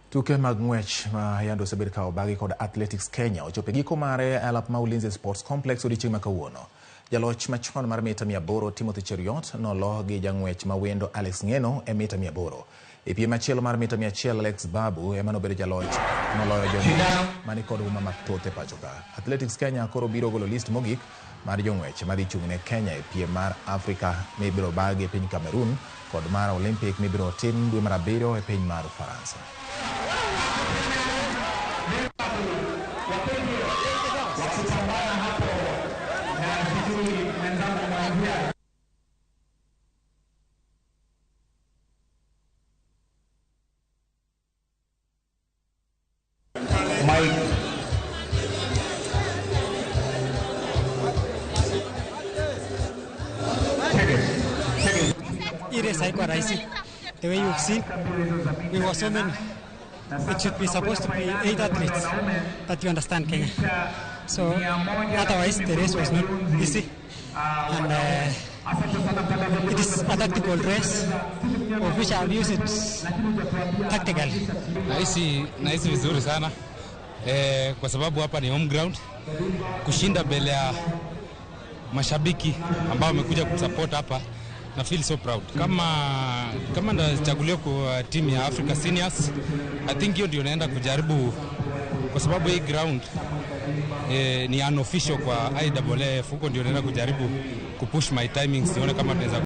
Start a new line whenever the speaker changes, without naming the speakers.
Tuke mag ng'wech ma yande osebed ka obagi kod Athletics Kenya ochopo e giko mare e alap ma Ulinzi Sports Complex odiochieng' ma kawuono. Jaloch machon mar mita 800 Timothy Cheruiyot nolo gi jang'wech ma wendo Alex Ng'eno e mita 800. E piem machielo mar mita 100 Alex Babu ema nobedo jaloch noloyo jong'wech mani kod huma mathoth e pacho ka. Athletics Kenya koro biro golo list mogik mar jong'wech madhi chung' ne Kenya e piem mar Afrika mibiro bagi e piny Cameroon kod mar Olympic mibiro tim dwe mar 7 e piny mar Ufaransa.
Mike.
Hii race haikuwa rahisi. The way you've seen, we were so many. It should be supposed to be 8 athletes that you understand Kenya. So otherwise the race was not easy. And it is a tactical race of which I've used it tactically.
Nahisi vizuri sana kwa sababu hapa ni home ground. Kushinda mbele ya mashabiki ambao wamekuja kusupport hapa, na feel so proud. Kama ndachaguliwa kwa timu ya Africa Seniors, I think hiyo ndio naenda kujaribu, kwa sababu hii ground ni unofficial kwa IAAF. Huko ndio naenda kujaribu kupush my timings, nione kama tunaweza